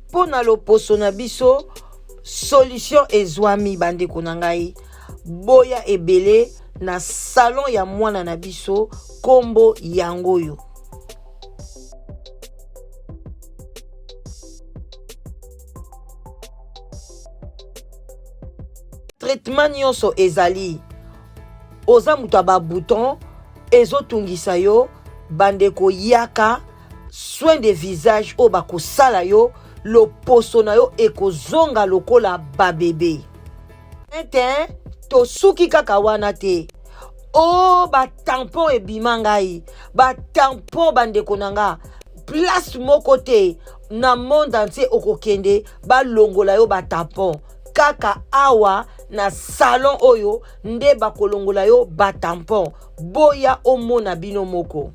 Mpo na loposo na biso solution ezwami bandeko na ngai boya ebele na salon ya mwana na biso kombo yango oyo. Traitement nyonso ezali oza moto ya babouton ezotungisa yo bandeko yaka soin de visage oyo bakosala yo loposo na yo ekozonga lokola babebe ete tosuki kaka wana te o oh, batampon ebima ngai batampon bandeko na nga place moko te na monde entier okokende balongola yo batampon kaka awa na salon oyo nde bakolongola yo batampon boya omona bino moko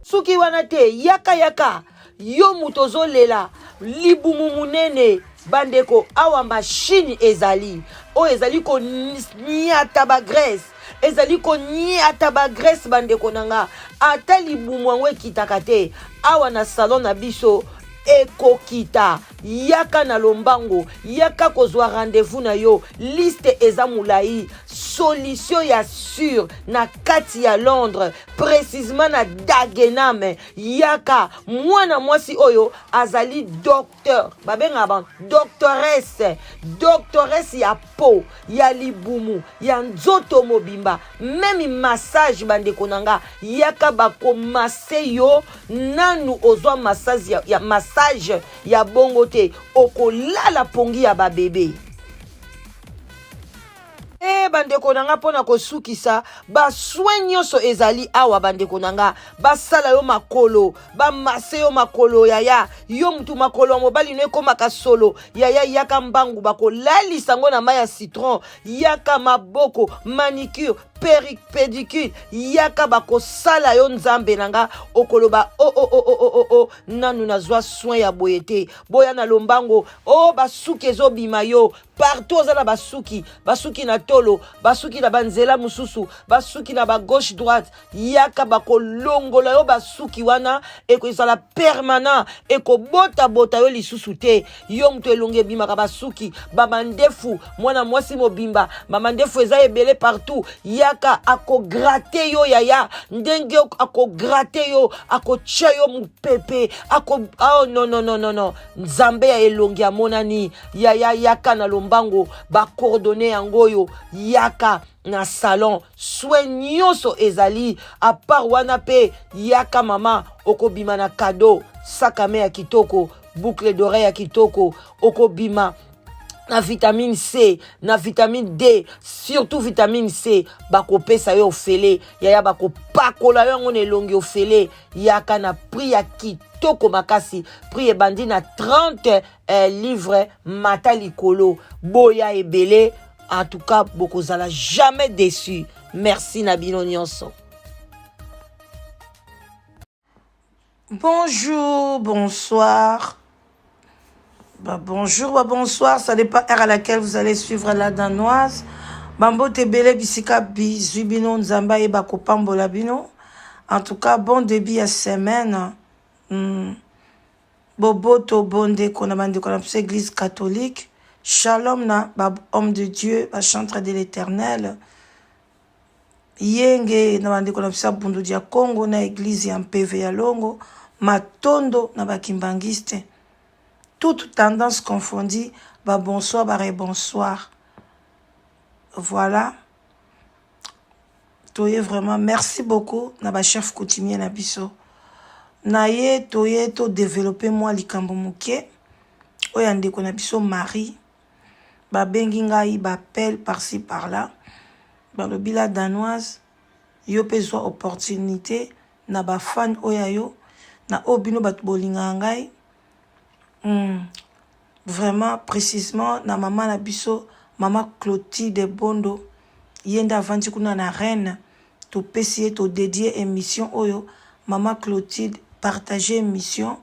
Suki wana te yaka yaka yo moto ozolela libumu munene bandeko awa mashine ezali oyo ezali koniata bagrese ezali koniata bagrese bandeko na nga ata libumu yango ekitaka te awa na salon na biso ekokita yaka na lombango yaka kozwa rendez-vous na yo liste eza molai solution ya sur na kati ya londres precisement na Dagenham yaka mwana mwasi oyo azali docteur babengaka ba doctoresse doctoresse ya po ya libumu ya nzoto mobimba meme massage bandeko na nga yaka bakomase yo nanu ozwa massage ya, ya massage ya bongo te okolala pongi ya babebe E bandeko na nga mpo na kosukisa basoin nyonso ezali awa bandeko na nga basala yo makolo bamase yo makolo yaya yo mutu makolo ya mobali no ekomaka solo yaya yaka mbangu bakolalisa yango na mai ya citron yaka maboko manicure pédicure yaka bakosala yo nzambe na nga okoloba o oh, o oh, o oh, o o o o nanu nazwa soin ya boye te boya na lombango o oh, basuki ezobima yo partout oza na basuki basuki na tolo basuki na banzela mosusu basuki na bagauche droite yaka bakolongola yo basuki wana ekozala permanent ekobotabota yo lisusu te yo moto elongi ebimaka basuki bamandefu mwana mwasi mobimba bamandefu eza ebele partout yaka akograte yo yaya ndenge akograte yo akotya yo mopepe ako oh, non non non non non nzambe ya elongi amonani yaya yaka na lombango bacoordonne yango oyo yaka na salon soin nyonso ezali apart wana mpe yaka mama okobima na kado sakame ya kitoko boucle d'oreille ya kitoko okobima na vitamine C na vitamine D surtout vitamine C bakopesa yo ofele yaya bakopakola yo yango na elongi ofele yaka na prix ya kitoko makasi prix ebandi na 30 eh, livre mata likolo boya ebele en tout cas bokozala jamais déçu merci na bino nyonso. Bonjour, bonsoir. Bah, bonjour, bah, bonsoir. Ça dépend heure à laquelle vous allez suivre la danoise. Bambote ebele bisika bizwi bino nzambe ayeba kopambola bino. En tout cas, bon début ya semaine. Hmm. Boboto bondeko na bandeko na biso église catholique. Shalom na ba homme de Dieu, ba chantre de l'éternel. Yenge na bandeko na biso ya Bundu dia Kongo na eglise ya Mpeve ya Longo, matondo na ba kimbanguiste. Toute tendance confondue, ba bonsoir ba rebonsoir. Voilà. Toye vraiment merci beaucoup na ba chef coutumier na biso. Na ye toye to développer mwa likambo moke oyo ya ndeko na biso Marie Babengi ngai ba appel par ci par là balobi la danoise yo pe zua opportunite na ba fan oyo ya yo na oyo bino bato bolingaka ngai hmm. vraiment précisement na mama na biso mama Clotilde Bondo ye nde avandi kuna na Rennes topesi ye todedie émission oyo mama Clotilde partage émission.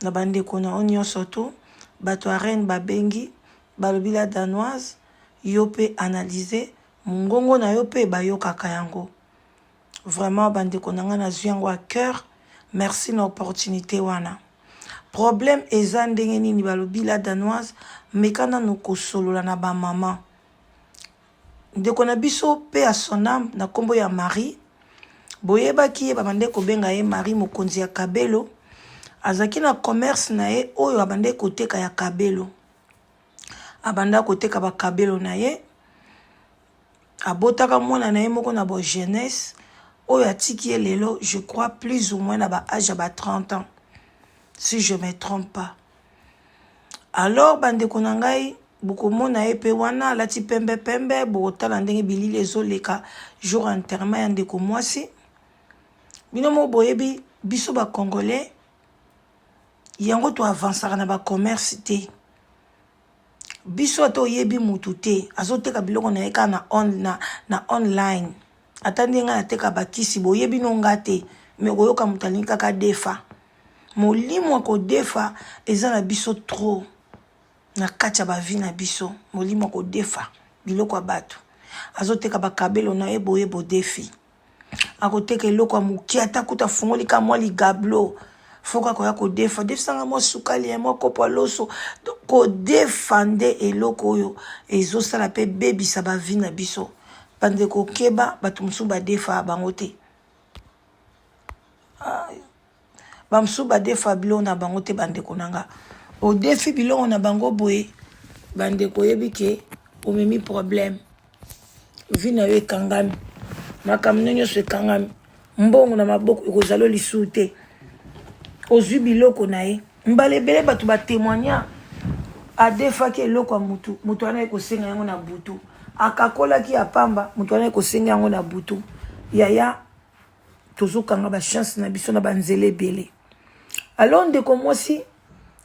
na bandeko na yo nyonso tu. Bato ya reine babengi, balobi la danoise, yo mpe analyse mongongo na yo mpe bayokaka yango. Vraiment bandeko na ngai, nazwi yango à cœur. Merci na opportunité wana. Problème eza ndenge nini? Balobi la danoise, meka nanu kosolola na bamama. Ndeko na biso mpe ya son âme na nkombo ya Marie, boyebaki ye, babandaki kobenga ye Marie mokonzi ya Kabelo. Azalaki na commerce na ye oyo abandaki koteka ya kabelo. Abandaki koteka bakabelo na ye. Abotaka mwana na ye moko na bo jeunesse oyo atiki ye lelo, je crois plus ou moins na ba âge ya ba 30 ans, si je me trompe pas. Alors bandeko na ngai, bokomona ye mpe wana alati pembe pembe. Bokotala ndenge bilili ezoleka jour enterrement ya ndeko mwasi. Bino moko boyebi, biso bacongolais yango toavansaka na bacommerce te. Biso ata oyebi mutu te, azoteka biloko na ye kaka na online. Ata ndenge ngai nateka bakisi, boyebi no nga te, me koyoka moto alingi kaka defa. Molimo ya kodefa eza na biso trop na kati ya bavie na biso. Molimo ya kodefa biloko ya bato. Azoteka bakabelo na ye boye, bodefi. Akoteka eloko ya moke, ata kuta afungoli ka mwa ligablo, fo kaka koya kodefa: "Defisanga mwa sukali ya mwa kopo ya loso." Kodefa nde eloko oyo ezosala mpe bebisa bavie na biso. Bandeko, keba, bato mosusu badefa bango te. Bamosusu badefa biloko na bango te. Bandeko na nga, odefi biloko na bango boye, bandeko, oyebi ke omemi problème. Vie na yo ekangami, makambo no nyonso ekangami, mbongo na maboko ekozala lisusu te. Ozwi biloko na ye mbala ebele. Bato batémoigna, adefaki eloko ya mutu, moto wana ekosenga yango na butu. Akakolaki ya pamba, moto wana ekosenga yango na butu. Yaya, tozokanga bachance na biso na banzela ebele. Alors ndeko mwasi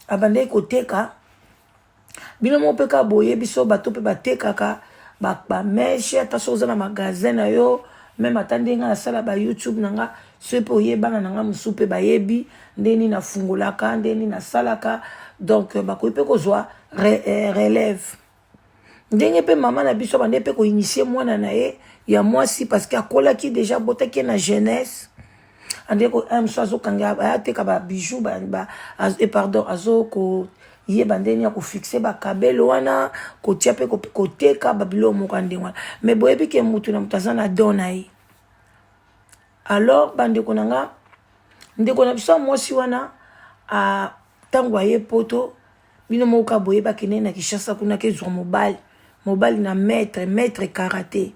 abandaki koteka. Bino moko mpe kaka boyebi so bato mpe batekaka bamèches. Ata so oza na magasin na yo, même ata ndenge nga nasala ba YouTube na nga, soki mpe oyebana na nga, mosusu mpe bayebi ndenge nini nafungolaka, ndenge nini nasalaka. Donc bakoki mpe kozwa relève. Ndenge mpe mama na biso abande mpe koinitier mwana na ye ya mwasi, parce que akolaki déjà, abotaki ye na jeunesse. Ande mosu azokanga, ayateka babijou ba, pardon, azokoyeba ndenge ya kofixer bakabelo wana, kotia mpe koteka babiloko moko ya ndenge wana. Mais boyebi ke mutu na moto aza na don na ye. Alors bandeko na nga, ndeko na biso ya mwasi wana, ntango aye Poto, bino moko kaka boyebaki ndenge na Kinshasa kuna kezwa mobali, mobali na maître karaté.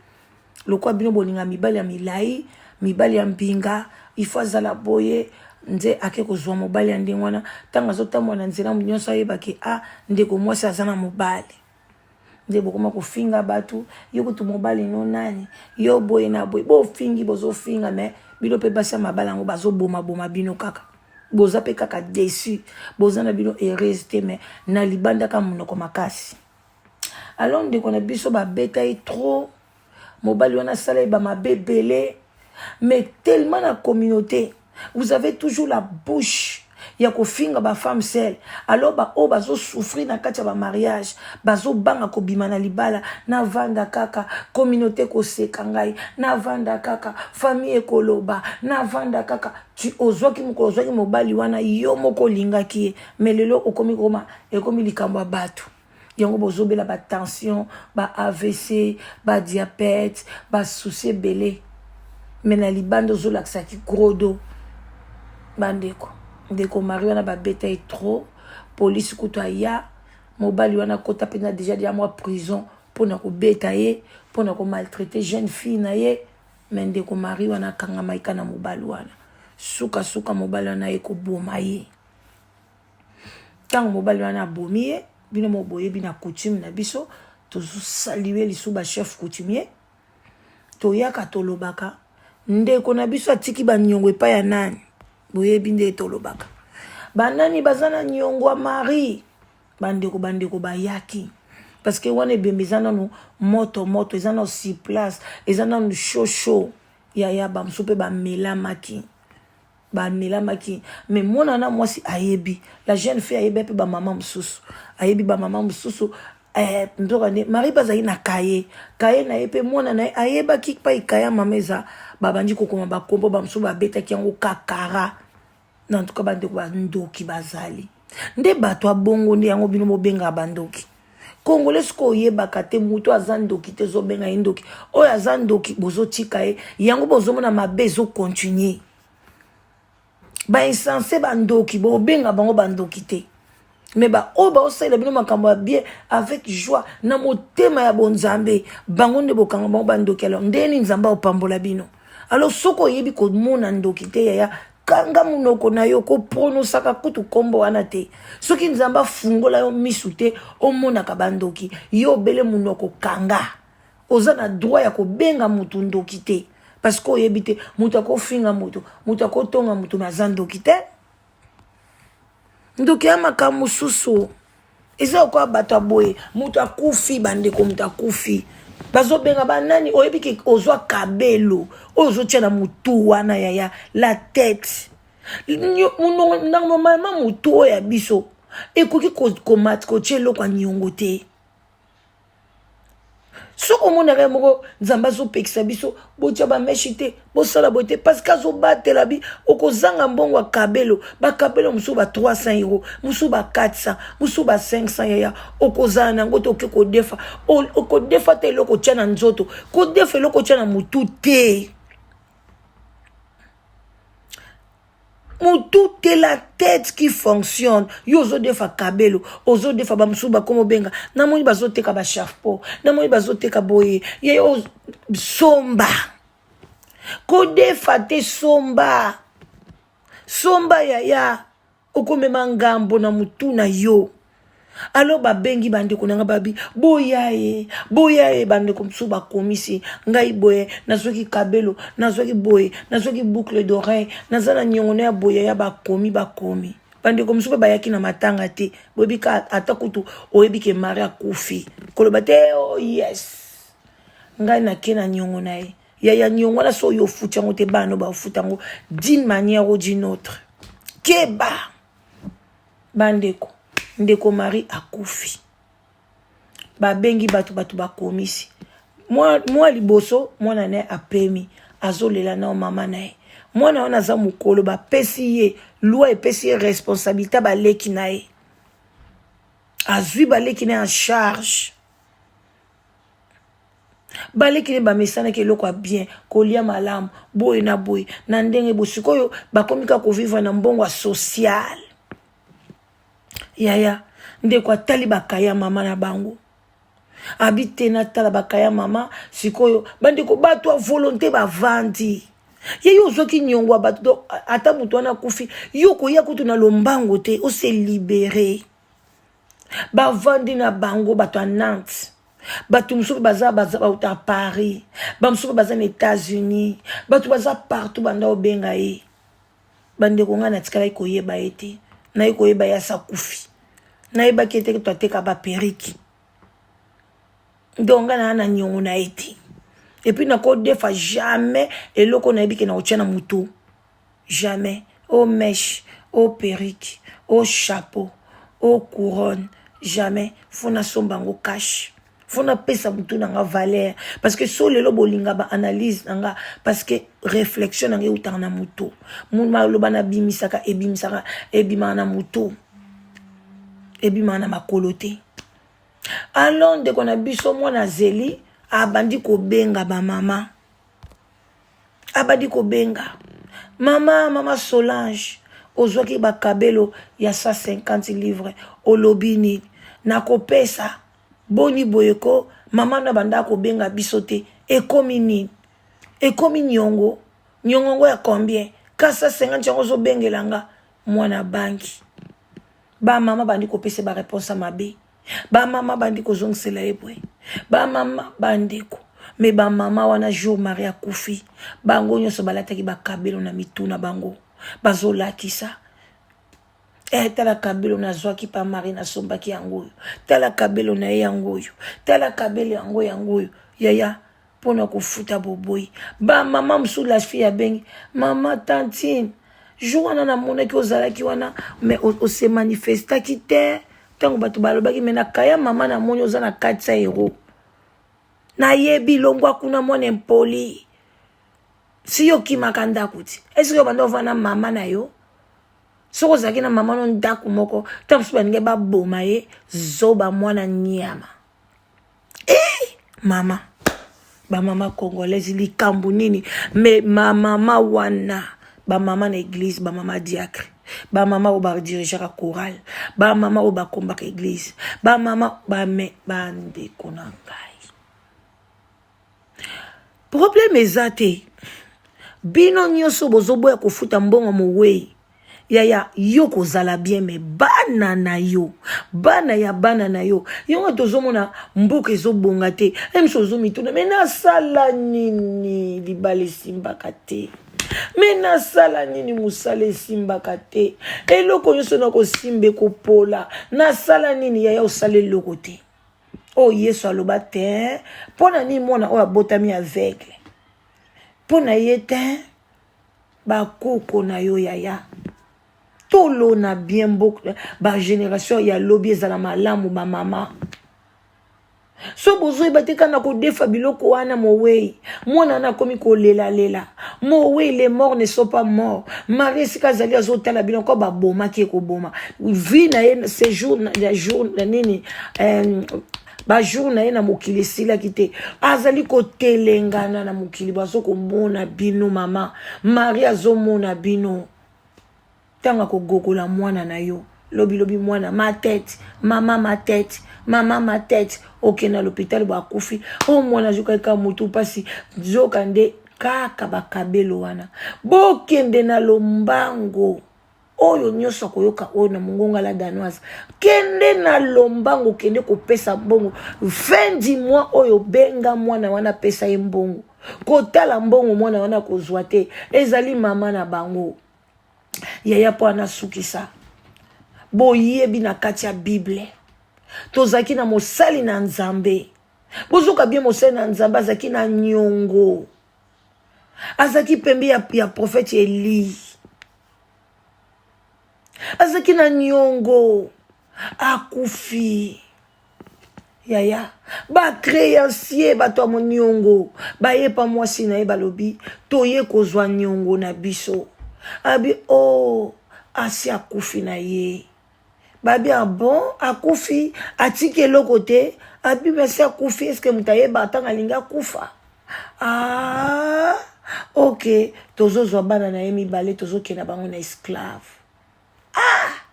Lokwa bino bolinga mibali ya milai, mibali ya mbinga, ifo azala boye. Nde ake kozwa mobali ya ndenge wana. Ntango azotambola na nzela, nyonso ayebaki a ndeko mwasi aza na mobali. Nde bokoma kofinga bato: "Yo kutu mobali no nani? Yo boye na boye." Bofingi, bozofinga, mais bino mpe basi ya mabala yango bazobomaboma bino kaka. Boza mpe kaka déçu, boza na bino heureuse te, mais na libanda kaka monoko makasi. Alors ndeko na biso babeta ye trop. Mobali wana asala ye bamabe ebele, mais tellement na communauté vous avez toujours la bouche ya kofinga bafemme seule. Alors baoyo bazosouffrir na kati ya bamariage bazobanga kobima na libala: "Navanda kaka, communauté koseka ngai, navanda kaka, famille ekoloba, navanda kaka." Ozwaki mokolo ozwaki mobali wana, yo moko olingaki ye, mais lelo okomi koma, ekomi likambo ya bato. Yango bozobela batension, ba AVC, badiabète, basusi ebele, mais na libanda ozolakisaki gros dos. Bandeko, ndeko Marie wana babeta ye trop. Polisi kutu aya, mobali wana akota mpenza déjà dia mwa prison mpona kobeta ye, mpona komaltraiter jeune fille na ye. Mais ndeko Marie wana akangamaki kaka na mobali wana. Sukasuka mobali wana aye koboma ye. Ntango mobali wana abomi ye, bino mo boyebi na coutume na biso, tozosaluer lisusu bachef coutumier. Toyaka, tolobaka ndeko na biso atiki baniongo epai ya nani. Boyebi nde tolobaka banani baza na niongo ya Marie. Bandeko, bandeko bayaki, parce que wana ebembe eza nanu moto moto, eza nanu sur place, eza nanu chaud chaud. Yaya, bamosusu mpe bamelamaki. Bamelamaki mais mwana na mwasi ayebi la jeune fille ayebi mpe bamama mosusu, ayebi bamama mosusu. Nzoka nde Marie mpe azalaki na kaye kaye na ye, mpe mwana na ye ayebaki pai kaya mama eza. Babandi kokoma bakombo, bamosusu babetaki yango kakara. Na ntuka bandeko, bandoki bazali nde bato abongo nde yango bino bobengaka bandoki Congolais. Soki oyebaka te moto aza ndoki te, ozobenga ye ndoki. Oyo aza ndoki, bozotika ye. Yango bozomona mabe ezocontinuer. Bainsensés, bandoki, bobenga bango bandoki te, mais baoyo baosalela bino makambo ya bien avec joie na motema ya bonzambe, bango nde bokanga bango bandoki. Alors ndeni Nzambe aopambola bino? Alors soki oyebi komona ndoki te, yaya, kanga monoko na yo, koprononsaka kutu nkombo wana te. Soki Nzambe afungola yo misu te, omonaka bandoki, yo obele monoko kanga. Oza na droit ya kobenga motu ndoki te, parce que oyebi te. Moto akofinga moto, moto akotonga moto, mais aza ndoki te. Ndoki ya makambo mosusu eza lokola bato ya boye. Moto akufi, bandeko, moto akufi, bazobenga banani. Oyebi ke ozwa kabelo oyo ozotia na motu wana, yaya, la tête normalement motu oyo ya biso ekoki komata kotia eloko ya niongo te. Soki omonaka ye moko, Nzambe azopekisa biso botia bamèches te, bosala boye te, parce que azobatela bi okozanga mbongo ya kabelo. Bakabelo mosusu ba 300 euro, mosusu ba 400, mosusu ba 500. Yaya, okozala na yango te. Oke kodefa, okodefa te eloko otya na nzoto, kodefa eloko otya na motu te, motu te, la tête qui fonctionne. Yo ozodefa kabelo, ozodefa. Bamosusu bakoma obenga, namoni bazoteka bachapeau, namoni bazoteka boye. Ye somba, kodefa te, somba, somba, yaya, okomema ngambo na motu na yo. Alors babengi bandeko na nga, babi boya ye, boya ye. Bandeko mosusu bakomisi ngai boye: nazwaki kabelo, nazwaki boye, nazwaki boucle d'oreille, naza na niongo na ya boye ya. Bakomi, bakomi. Bandeko mosusu mpe bayaki na matanga te. Boyebi ka ata kutu oyebi ke Marie akufi, koloba te: "Oh yes, ngai nake na niongo na ye." Yaya, niongo wana so oyo ofuti yango te, bana baofuta yango d'une manière ou d'une autre. Keba, bandeko. Ndeko Marie akufi, babengi bato, bato bakomisi mwa liboso. Mwana na ye apemi, azolela nao mama na ye. Mwana wana aza mokolo, bapesi ye loi, epesi ye responsabilité baleki na ye. Azwi baleki na ye en charge. Baleki ne bamesanaki eloko ya bien, kolia malamu, boye na boye na ndenge boye. Sikoyo bakomi kaka kovivre na mbongo ya social. Yaya, ndeko atali bakaya mama na bango, abi te natala bakaya mama. Sikoyo bandeko, bato ya volonté bavandi. Ye yo ozwaki niongo ya bato, donc ata moto wana akufi, yo koya kutu na lombango te, ose libérer. Bavandi na bango, bato ya Nantes, bato mosusu baza bauta Paris, bamosusu baza na États-Unis, bato baza partout. Banda obenga ye, bandeko, ngai natikalaki koyeba ye te. Naye koyeba ye asa kufi. Nayebaki ete to ateka baperruques. Donc ngai naa na niongo na ye te. Et puis nakodefa jamais eloko nayebi ke na kotia na motu, jamais. O mèche, o perruque, o chapeau, o couronne, jamais. Faut nasomba yango cash, faut napesa motu na nga valeur, parce que so lelo bolinga baanalyse na nga, parce que réflexion na nga eutaka na motu. Maloba nabimisaka, ebimisaka, ebimaka na motu, ebimaka na makolo te. Alors ndeko na biso mwana azeli, abandi kobenga bamama, abandi kobenga mama: "Mama Solange, ozwaki bakabelo ya 150 livre, olobi nini? Nakopesa boni boye ko?" Mama na banda kobenga biso te. Ekomi nini? Ekomi niongo. Niongo yango ya combien? Ka 150 yango ozobengela nga? Mwana bangi, bamama bandi kopesa baréponse ya mabe, bamama bandi kozongisela ye boye, bamama, bandeko. Mais bamama wana, jour Marie akufi, bango nyonso balataki bakabelo na mitu na bango, bazolakisa: "Tala kabelo nazwaki pa Marie, nasombaki yango oyo. Tala kabelo na ye yango oyo, tala kabelo yango, yango oyo." Yaya, mpona kofuta boboyi. Bamama mosusu, la fille abengi mama: "Tantine." Jour wana namonaki ozalaki wana mais ose manifestaki te ntango bato balobaki me na kaya mama namoni oza na 400 euro nayebi longwa kuna mwana impoli si yo okimaka ndako ti eske obanda ovanda na mama na yo soki ozalaki na mama no ndako moko ntango mosusu balingi baboma ye zoba mwana nyama e eh, mama bamama congolaise likambo nini me mamama wana bamama na eglise bamama diacre bamama oyo badirigeaka chorale bamama oyo bakombaka eglise bamama bame bandeko na ngai problème eza te bino nyonso bozoboya kofuta mbongo mowei yaya yo kozala bien me bana na yo bana ya bana na yo yango tozomona mboka ezobonga te emiso ozomituna me nasala nini libala esimbaka te me nasala nini mosala esimbaka te eloko nyonso nakosimba ekopola nasala nini yaya osala eloko te oyo yesu aloba te mpo na nini mwana oyo abotami aveugle mpo na ye te bakoko na yo yaya tolona bien mboka bagénération ya lobi ezala malamu bamama so bozoyeba te kaka na kodefa biloko wana mowei mwana wana akomi kolelalela mowei les morts ne sont pas morts marie esika azali azotala bino ko babomaki ekoboma vie na ye séjour ya jour na nini euh, bajour na ye na mokili esilaki te azali kotelengana na mokili bazokomona bino mama marie azomona bino ntango akogogola mwana na yo lobilobi mwana ma tete mama ma tete mama ma tete okende na lopitalo bakufi o oh, mwana azokaki kaka motu mpasi zoka nde kaka bakabelo wana bokende na lombango oyo nyonso akoyoka oyo na mongonga la danoise kende na lombango kende kopesa mbongo fin du mois oyo benga mwana wana pesa ye mbongo kotala mbongo mwana wana kozwa te ezali mama na bango yaya mpo anasukisa boyebi na kati ya bible tozalaki na mosali na nzambe bozoka bien mosali na nzambe azalaki na nyongo azalaki pembe ya, ya profete eli azalaki na nyongo akufi yaya bacreancier bato ya moniongo baye pa mwasi na ye balobi toye kozwa niongo na biso abi o oh, asi akufi na ye babi ah bon akufi atiki eloko te abi mesi akufi eske moto ayeba ntango alingi akufa ah ok tozozwa bana na ye mibale tozokenda bango na esclave ah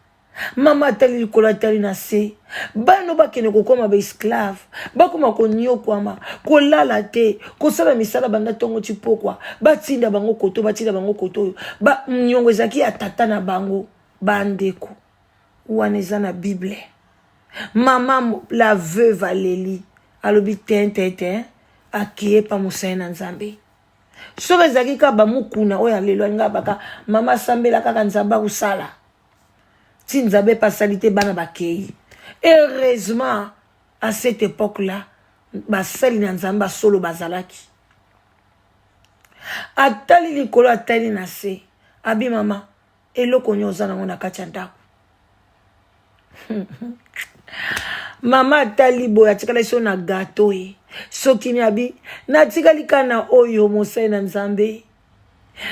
mama atali likolo atali na se bana bakende kokoma baesclave bakoma konyokwama kolala te kosala misala banda ntongo ti pokwa batinda bango koto batinda bango koto oyo nyongo ezalaki ya tata na bango bandeko wana eza na bible mama la veuve aleli alobi te te te akeye pa mosali na nzambe soki ezalaki kaka bamukuna oyo alelo alinga baka mama asambela kaka nzambe akosala ti nzambe epe asali te bana bakei heureusement à cette époque là basali na nzambe basolo bazalaki atali likolo atali na se abi mama eloko nini oza nango na kati ya ndako mama atali boye atikali so na gato ye soki ni abi natikali kaka na oyo mosali na nzambe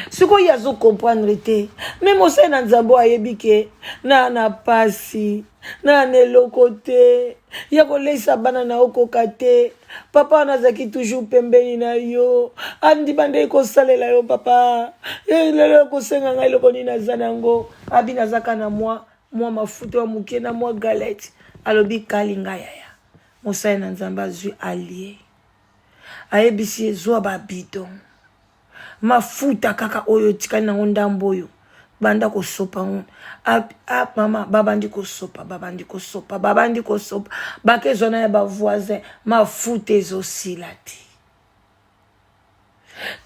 sikoyo ye azo comprendre te me mosali na nzambe oyo ayebi ke na na pasi na na eloko te ya koleisa bana na okoka te papa wana azalaki toujours pembeni na yo andima nde kosalela yo papa eh, lelo ekosenga ngai eloko nini naza na yango abi nazaka na mwa mwa mafuta ya moke na mwa galete alobi kalinga yaya mosali na nzambe azwi alie ayebisi ye zwa babidon mafuta kaka oyo etikali nango ndambo oyo banda kosopa ngo ah, mama babandi kosopa babandi kosopa babandi kosopa bakezwa na ya bavoisin mafuta ezosila te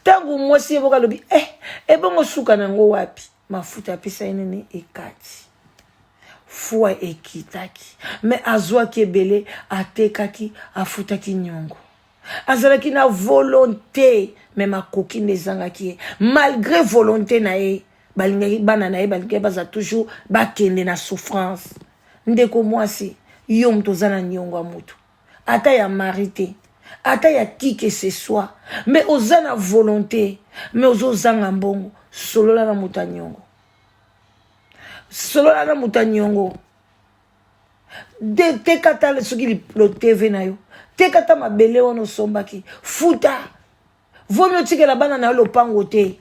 ntango mwasi ye moko alobi eh, ebongo suka na yango wapi mafuta apesa ye nini ekati foi ekitaki me azwaki ebele atekaki afutaki nyongo azalaki na volonté me makoki nde ezangaki ye malgré volonté na ye. Balingaki bana na ye balingaki baza toujours bakende na souffrance. Ndeko mwasi, yo moto oza na niongo ya moto, ata ya mari te, ata ya qui que ce soit, mais oza na volonté, mais ozozanga mbongo, solola na moto ya niongo. Solola na moto ya niongo. Teka ata soki lotv na yo, teka ata mabele wana osombaki, futa. Vomi otikela bana na yo lopango te,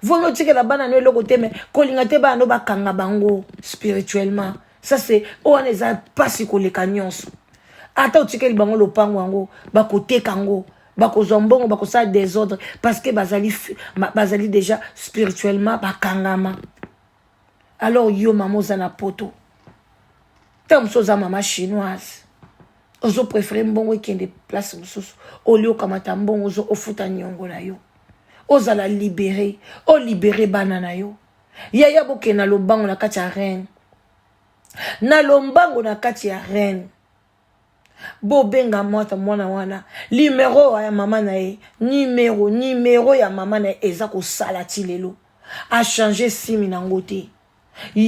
vomi otikela bana na yo eloko te, mais kolinga te bana no bakanga bango spirituellement. Ça c'est oyo wana eza mpasi koleka nyonso. Ata otikeli bango lopango yango, bakoteka yango, bakozwa mbongo, bakosala désordre, parce que bazali, bazali déjà spirituellement bakangama. Alors yo mama oza na poto, ntango mosusu oza mama chinoise, ozopréférer mbongo ekende place mosusu, olie okamata mbongo ozo ofuta niongo na yo, ozala libéré, olibérer bana na yo. Yaya, bokende na lombango na kati ya Rennes, na lombango na kati ya Rennes. Bobenga mwata mwana wana, numero ya mama na ye, numero ya mama na ye eza kosala ti lelo, achanger simi nango te.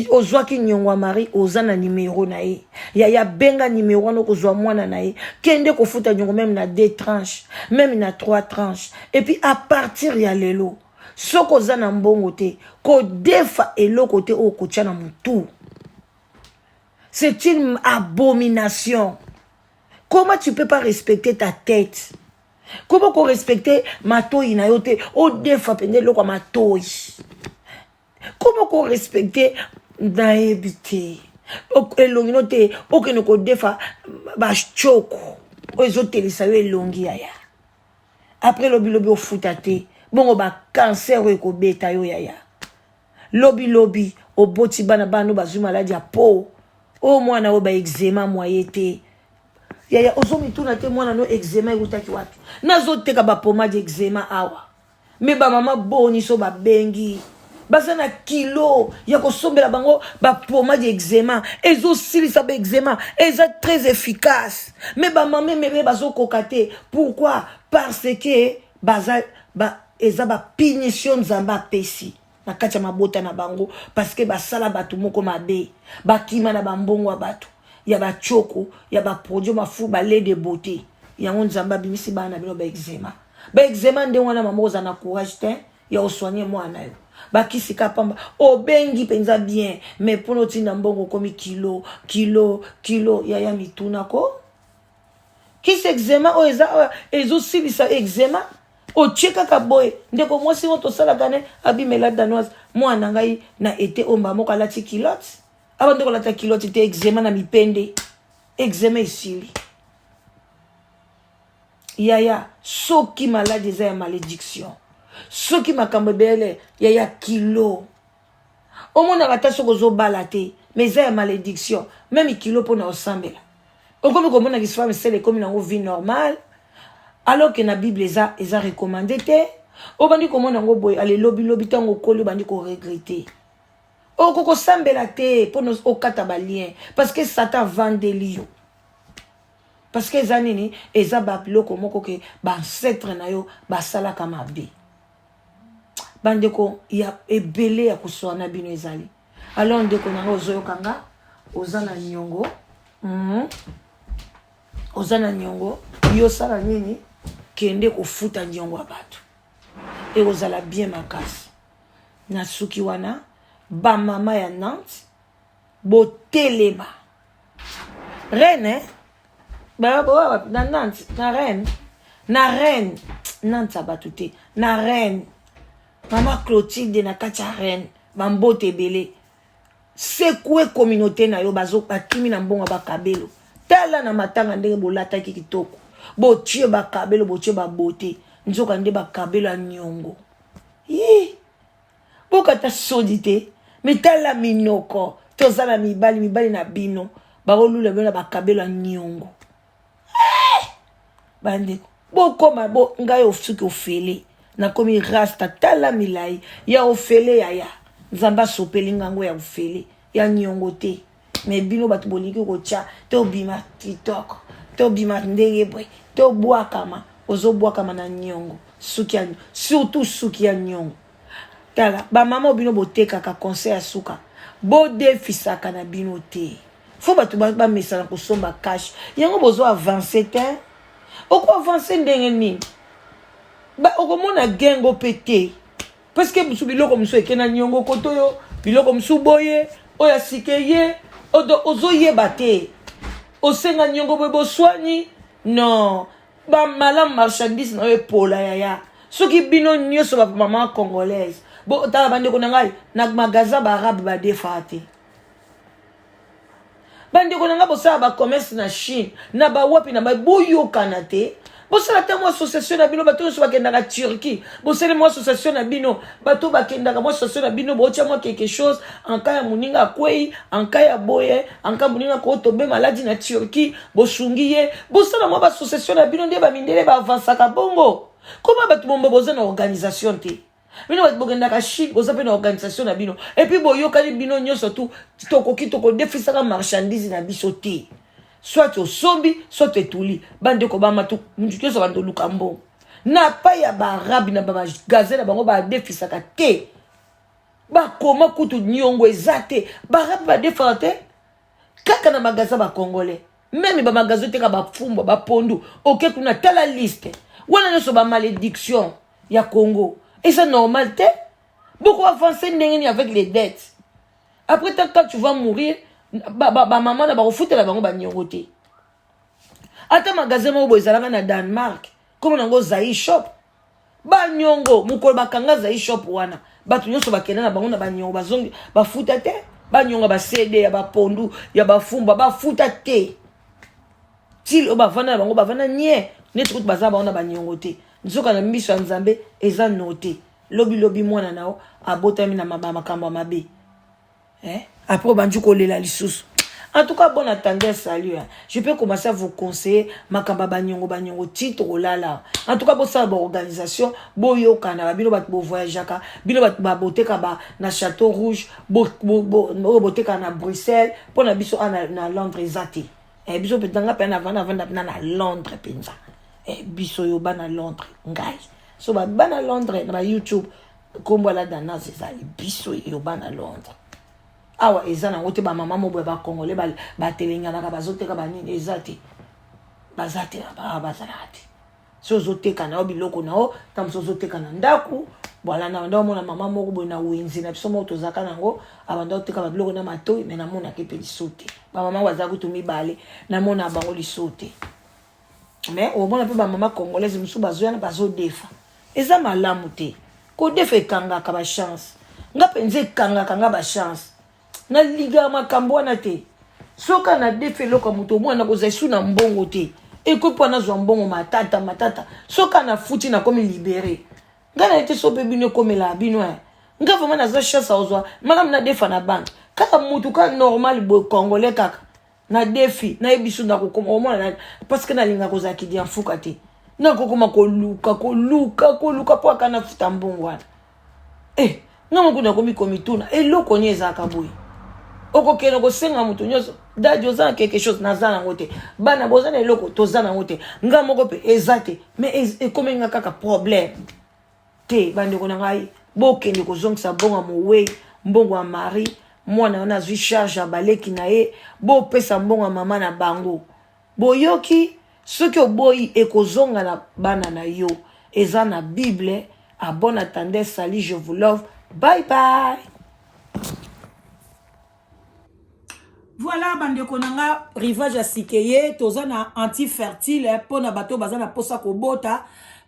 Ozwaki niongo ya Marie, oza na numero na ye. Yaya, benga numero wana, okozwa mwana na ye. Kende kofuta niongo, même na deux tranches, même na trois tranches. Et puis à partir ya lelo, soki oza na mbongo te, kodefa eloko te oyo kotia na motu. C'est une abomination. Comment tu peux pas respecter ta tête? Comment korespecter matoi na yo te? Odefa mpenza eloko ya matoi, comment korespecter? Nayebi te, elongi no te, okende kodefa bachoko oyo ezotelisa yo elongi. Yaya, après lobilobi ofuta te, bongo bacancer oyo ekobeta yo. Yaya, lobilobi oboti bana, bana bazwi maladie ya peau, oyo mwana oyo baeczéma moye te. Yaya, ozomituna te mwana no eczéma eutaki wapi? Nazoteka bapomade eczéma awa, mais bamama boni so babengi, baza na kilo ya kosombela bango bapomade eczéma, ezosilisa baeczéma, eza très efficace, mais bamama emebe bazokoka te. Pourquoi? Parce que baza ba, eza bapunition Nzambe apesi na kati ya mabota na bango, parce que basala bato moko mabe, bakima na bambongo ya bato ya batioko ya baproduit mafu balait de beauté. Yango Nzambe abimisi bana na bino baeczéma, baeczéma ndenge wana. Mama, oza na courage te ya osoigner mwana yo, bakisi ka pamba, obengi mpenza bien, mais mpona otinda mbongo okomi kilo kilo kilo. Yaya, mituna ko kisi eczéma oyo eza oyo ezosilisa eczéma, otie kaka boye. Ndeko mwasi oyo tosalaka ne abimela danoise, mwana ngai na ete oyo mba moko alati culotte, abandi kolata culotte te, eczéma na mipende, eczéma esili. Yaya, soki maladie eza ya malédiction, soki makambo ebele, yaya, kilo omonaka ata soki ozobala te, mais eza ya malédiction. Même kilo mpona osambela, okomi komona kisfame sele ekomi nango vie normale, alors que na Bible eza recommandé te. Obandi komona yango boye, ale lobilobi ntango okoli, obandi koregretter, oko kosambela te mpona okata balien, parce que Satan avandeli yo. Parce que eza nini? Eza babiloko moko ke baancêtre na yo basalaka mabe. Bandeko ya ebele ya kosoa na bino ezali. Alors ndeko na nga, ozoyoka nga, oza na niongo. Oza na niongo, yosala nini? Kende kofuta niongo ya bato, ekozala bien makasi. Na suki wana, bamama ya Nantes botelema. Rennes, na Nantes, na Rennes, na Rennes, Nantes ya bato te, na Rennes, mama Clotilde na kati ya Rennes, bambote ebele. Secouer communauté na yo, bakimi na mbongo ya bakabelo. Tala na matanga ndenge bolataki kitoko, botie bakabelo, botie babote, nzoka nde bakabelo ya niongo. Yi bokata soni te? Mais tala minoko, toza na mibali, mibali na bino bakolula bino na bakabelo ya niongo. Eh! Bandeko, bokoma bo ngai soki ofele, nakomi rasta. Tala milai ya ofele. Yaya, Nzambe asopeli ngango ya ofele ya niongo te. Mais bino bato bolingi kotya, tobima kitoko, tobima ndenge boye, tobwakama, ozobwakama na niongo, suki ya, surtout suki ya niongo. Tala ba mama bino botekaka conseil ya suka bodefisaka na bino te fo bato bamesana kosomba cash yango bozo avance te oko avance ndenge nini okomona gengo mpe te parceke mosusu biloko mosusu eke na niongo koto oyo biloko mosusu boye oyo ya sika eye ozoyeba te osenga niongo boye boswani non ba malamu marchandise na yo epola yaya soki bino nyonso ba mama congolaise botala bandeko na ngai na magasin baarabe badefaka te bandeko na ngai bosala bacommerce na chine na bawapi na ba boyokana te bosala ata mwa association na bino bato nyonso bakendaka turquie bosali mwa association na bino bato bakendaka mwa association na bino botya mwa quelque chose en cas ya moninga akwei en cas ya boye en cas moninga akotombe maladi na turquie bosungi ye bosala mwa baassociation na bino nde bamindele baavansaka bongo koma bato bomba boza na organisation te bino bato bokendaka chine boza mpe na organisation na bino epuis boyokani bino nyonso tu tokoki tokodefisaka marchandise na biso te soit osombi soit etuli bandeko bamatu moto nyonso bando oluka mbongo na pai ya baarabe na bamagasin na bango badefisaka te bakoma kutu niongo eza te baarabe badefaka te kaka na magasin ba congolais meme ba magasin oteka bafumbwa bapondu oke kuna tala liste wana nyonso ba malédiction ya congo eza normal te boko avance ndenge nini avec les dettes après tant quand tu vas mourir bamama ba, ba na bakofutela bango baniongo te ata magasin moko boye ezalaka na danemark komona yango zai shop Banyongo mokolo bakanga zai shop wana bato nyonso bakenda na bango na banyongo bazongi bafuta te banyongo ba CD ya bapondu ya bafumba bafuta te tili oyo bavanda na bango bavanda nie neti kutu baza bango na banyongo te nzoka na miso ya nzambe eza note lobilobi mwana na yo abotami na makambo ya mabe Eh? Après obandi kolela lisusu. En tout cas, bon attendez, salut. Hein. Je peux commencer à vous conseiller makamba banyongo banyongo ti tokolala. En tout cas, bosala ba organisation, boyokana ba bino bato bo voyageaka, bino bato ba boteka ba na Château Rouge, bo bo bo boteka na Bruxelles, pona biso na, na Londres eza te. Eh, biso mpenza nga mpe na vanda vanda na na Londres mpenza. Eh, biso yo bana Londres ngai. So ba bana Londres na ba YouTube nkombo ya la danas ezali biso eyo bana londres awa eza nango te bamama mobo ya bacongolais batelenganaka bazoteka banini eza te baza te bazalaka te so ozoteka na yo biloko na yo ntango mosusu ozoteka na ndako bwala na banda omona mama moko boye na wenze na biso moko tozalaka nango abanda oteka babiloko na matoi me namonaka mpe liso te bamama baza kutu mibale namona bango liso te mais omona mpe bamama congolaise mosusu bazoya na bazodefa eza malamu te kodefa ekangaka bachance nga mpenza ekangaka nga bachance naligaka makambo wana te soki nadefa eloko ya moto omwana nakozala esu na mbongo te ekoki mpo nazwa mbongo matata matata soki nafuti nakomi libere ngai naye te so mpe bino ekomelaka bino e nga vraimen naza chance akozwa malamu nadefa na banke kaka motu kaka normal boye congolais kaka na defi nayebi so nakokoma omona na parce que nalinga kozala kidianfuka te nakokoma koluka koluka koluka mpo aka nafuta mbongo wana eh nga moko nakomi komituna eloko nini ezalaka boye okokende kosenga moto nyonso dadi oza na quelque chose naza nango te bana boza na eloko toza nango te nga moko mpe eza te mais ekomi nga kaka problème te bandeko na ngai bokende kozongisa mbongo ya mowei mbongo ya marie mwana wana azwi charge ya baleki na ye bopesa mbongo ya mama na bango boyoki soki oboyi ekozonga na bana na yo eza na bible a bon attendez salut je vous love bye bye Voilà bandeko na nga rivage ya sikeye toza na anti fertile mpo na bato baza na mposa kobota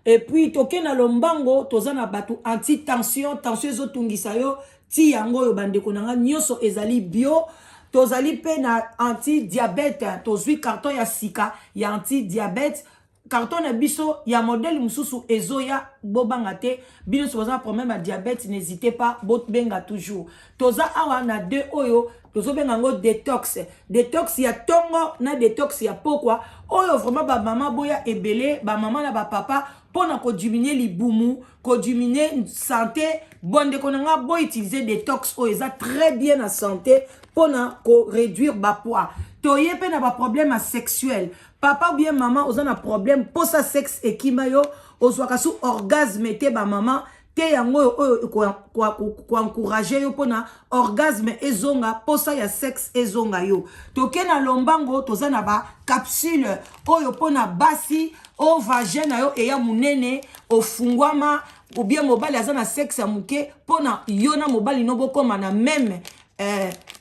et puis toke na lombango toza na bato anti tension tension ezotungisa yo ti yango oyo bandeko na nga nyonso ezali bio tozali mpe na anti diabète tozwi carton ya sika ya anti diabète Carton na biso ya modèle mususu ezoya bobanga te bino nyonso boza na problème ya diabète n'hésitez pas bobenga toujours toza awa na deux oyo tozobenga yango detox detox ya tongo na detox ya pokwa oyo vraiment bamama boya ebele bamama na bapapa mpo na kodiminue libumu kodiminue sante bondeko na nga boutilize detox oyo eza très bien na sante mpo na koréduire bapoids toye mpe na baproblème ya sexuel Papa ou bien maman oza na problème posa sexe ekima yo ozwaka su orgasme te ba maman. Te yango oyo oyo koencourager yo mpona orgasme ezonga, posa ya sexe ezonga yo. Toke na lombango, toza na bacapsule oyo mpona basi oyo vagin na yo eya monene, ofungwama, ou bien mobali aza na sexe ya moke, mpona yo na mobali no bokóma na même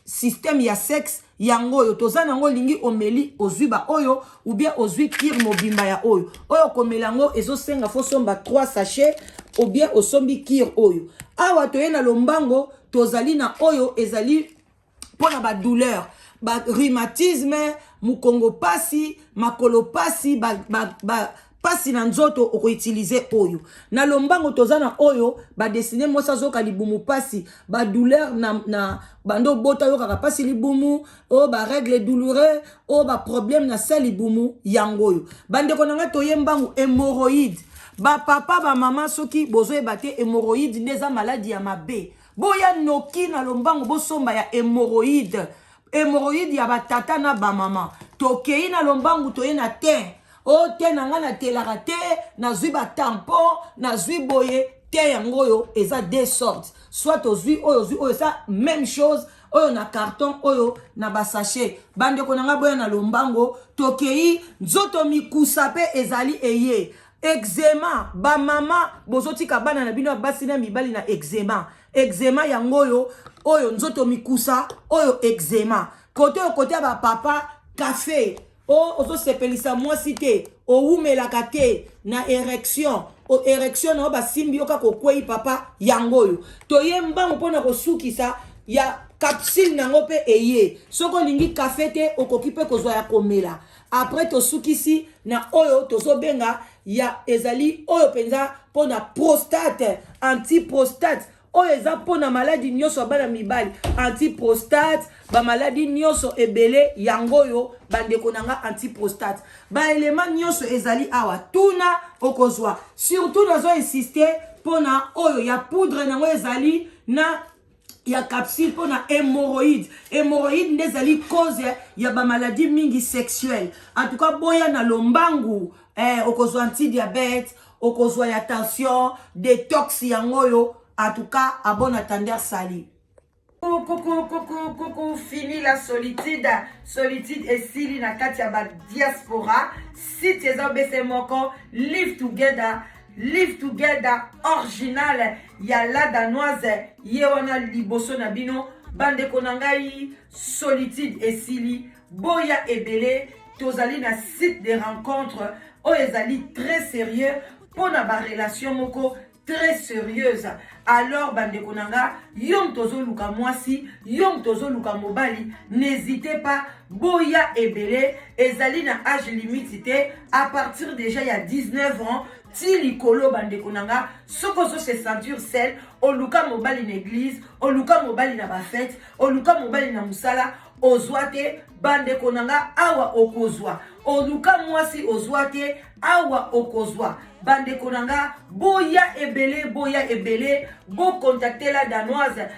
système ya sexe. Yango oyo toza nango. Olingi omeli, ozwi baoyo, ou bien ozwi cure mobimba ya oyo. Oyo komela yango ezosenga faut somba 3 sachet, ou bien osombi cure oyo. Awa toye na lombango, tozali na oyo ezali mpona badouleur, barhumatisme, mokongo pasi, makolo pasi, ba pasi na nzoto, okoutiliser oyo. Na lombango toza na oyo badestine mwasi azoyoka libumu pasi, badouleur na bando obota, oyokaka pasi libumu, oyo barègle douloureux, oyo baproblème na se libumu, yango oyo. Bandeko na ngai, toye mbangu, hémoroïde. Bapapa, bamama, soki bozoyeba te, hémoroïde nde eza maladi ya mabe. Boya noki na lombango, bosomba ya hémoroïde, hémoroïde ya batata na bamama. Tokei na lombangu, toye na te o te na ngai natelaka te, nazwi batampon, nazwi boye te. Yango oyo eza deux sortes: soit ozwi oyo, ozwi oyo, eza même chose, oyo na carton, oyo na basachet. Bandeko na ngai, boya na lombango. Tokei nzoto mikusa mpe ezali eye eczéma. Bamama, bozotika bana na bino ya basi na mibali na eczéma. Eczéma yango oyo, oyo nzoto mikusa, oyo eczéma. Kote oyo, kote ya bapapa, kafe o ozosepelisa mwasi te, owumelaka te na érection, érection na yo basimbi yo kaka okwei, papa, yango oyo. Toye mbangu mpona kosukisa ya capsule nango mpe eye. Soki olingi kafe te, okoki mpe kozwa ya komela. Après tosukisi na oyo tozobenga ya ezali oyo mpenza mpona prostate, antiprostate, oyo eza mpona maladi nyonso ya bana mibali, antiprostate, bamaladi nyonso ebele, yango oyo, bandeko na nga, antiprostate. Baelema nyonso ezali awa, tuna okozwa. Surtout nazo insister mpona oyo ya poudre nango ezali na ya capsule mpona hémoroïde. Hémoroïde nde ezali cause ya bamaladi mingi sexuelle. En tout cas, boya na lombangu, okozwa antidiabète, okozwa ya tension, détox, yango oyo. En tout cas, à bon entendeur, salut. Coucou, coucou, coucou, fini la solitude. Solitude esili na kati ya badiaspora. Site eza obese moko, Live Together, Live Together original ya La Danoise, ye wana liboso na bino. Bandeko na ngai, solitude esili, boya ebele. Tozali na site de rencontre oyo ezali très sérieux mpona barelation moko très sérieuse. Alors bandeko na nga, yo moto ozoluka mwasi, yo moto ozoluka mobali, n'hésitez pas, boya ebele. Ezali na âge limite te, à partir déjà ya 19 ans ti likolo. Bandeko na nga, soki ozo se sentir seul, oluka mobali na église, oluka mobali na bafete, oluka mobali na mosala, ozwa te, bandeko na nga, awa okozwa. Oluka mwasi, ozwa te, awa okozwa. Bandeko na nga, boya ebele, boya ebele, bocontacter La Danoise.